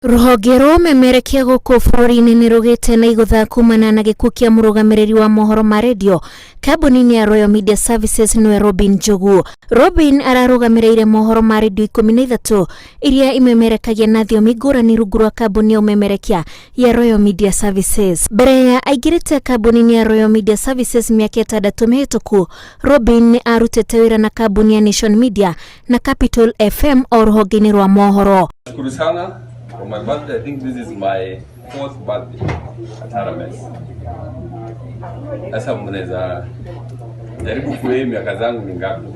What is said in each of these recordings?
Rũhonge rwa ũmemerekia gũkũ bũrũri-inĩ nĩ rũgĩte na igũtha kumana na gĩkuũ kĩa mũrũgamĩrĩri wa mohoro ma redio kambuni-inĩ ya Royal Media Services nĩwe Robin Njogu. Robin ararũgamĩrĩire mohoro ma redio 13 iria imemerekagia na thiomi ngũrani rungu rwa kambuni ya ũmemerekia ya Royal Media Services. Mbere ya aingĩrĩte kambuni-inĩ ya Royal Media Services mĩaka 6 mĩhĩtũku, Robin nĩ arutĩte wĩra na kambuni ya Nation Media na Capital FM o rũhonge-inĩ rwa mohoro. Nashukuru sana for my birthday. I think this is my fourth birthday at RMS. Sasa mnaweza jaribu kuwe miaka zangu ni ngapi?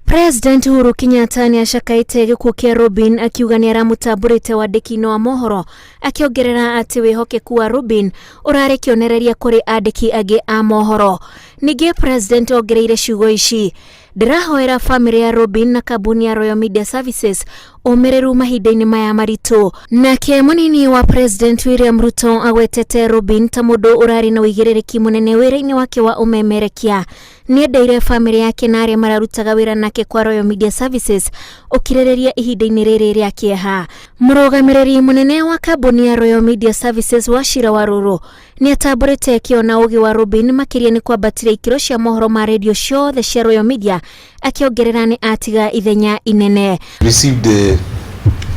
President Uhuru Kenyatta nĩ acakaĩte gĩkuũ kĩa Robin akiuga nĩ aramũtambũrĩte wandĩki-inĩ wa mohoro akĩongerera atĩ wĩhokeku wa Robin ũrarĩ kĩonereria kũrĩ andĩki angĩ a mohoro. Ningĩ President ongereire ciugo ici: Ndĩrahoera bamĩrĩ ya Robin na kambuni ya Royal Media Services ũmĩrĩru mahinda-inĩ maya maritũ. Nake mũnini wa President William Ruto agwetete Robin ta mũndũ ũrarĩ na ũigĩrĩrĩki mũnene wĩra-inĩ wake wa ũmemerekia. Nĩendeire bamĩrĩ yake na arĩa mararutaga wĩra nake kwa Royal Media Services ũkirĩrĩria ihinda-inĩ rĩrĩ rĩa kĩeha. Mũrũgamĩrĩri mũnene wa kambuni ya Royal Media Services Wachira Warũrũ nĩ atambũrĩte kĩo na ũgĩ wa Robin makĩria nĩ kwambatĩria ikĩro cia mohoro ma redio ciothe cia Royal Media akĩongerera nĩ atiga ithenya inene. Received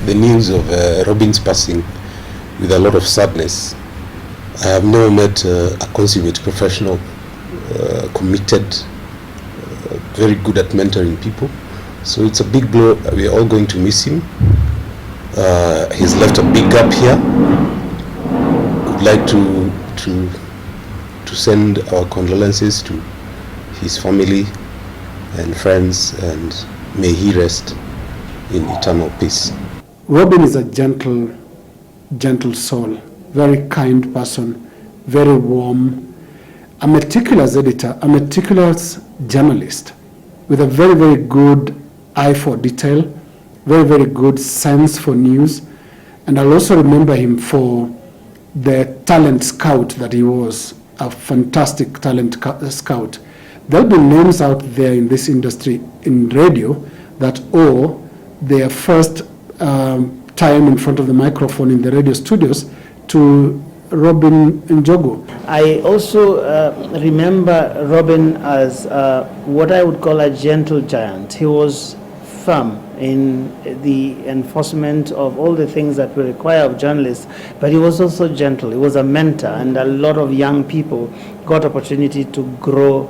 the news of Robin's passing with a lot of sadness. I have never met a consummate professional, committed, very good at mentoring people. So it's a big blow. We are all going to miss him. He's left a big gap here. We'd like to send our condolences to his family and friends, and may he rest in eternal peace. Robin is a gentle, gentle soul, very kind person, very warm, a meticulous editor, a meticulous journalist with a very, very good eye for detail, very, very good sense for news. And I'll also remember him for the talent scout that he was, a fantastic talent scout. There'll be names out there in this industry in radio that owe their first time in front of the microphone in the radio studios to Robin Njogu. I also remember Robin as what I would call a gentle giant. He was firm in the enforcement of all the things that we require of journalists, but he was also gentle. He was a mentor, and a lot of young people got opportunity to grow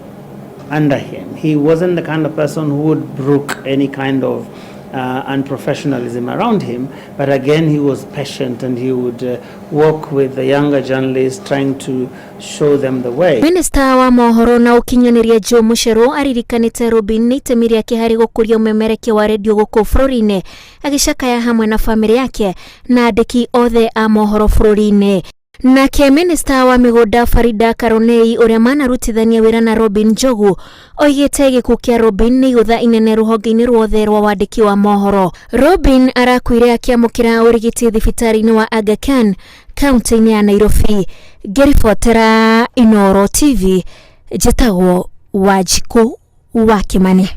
under him. He wasn't the kind of person who would brook any kind of unprofessionalism around him, but again, he was patient and he would work with the younger journalists, trying to show them the way. Minista wa mohoro na ũkinyanĩria Joe Mucheru aririkanĩte Robin nĩ itemi rĩake harĩ gũkũria ũmemerekia wa redio gũkũ bũrũri-inĩ agĩcakaya hamwe na bamĩrĩ yake na andĩki othe a mohoro bũrũri-inĩ. Nake minista wa mĩgũnda Farida Karonei ũrĩa manarutithania wĩra na Robin Njogu oigĩte gĩkuũ kĩa Robin nĩ igũtha inene rũhonge-inĩ ruothe rwa wandĩki wa mohoro. Robin arakuire akĩamũkĩra ũrigiti thibitarĩ-inĩ wa Aga Khan kaunti-inĩ ya Nairobi. Ngĩribotera Inooro TV njĩtagwo Wanjikũ wa Kimani.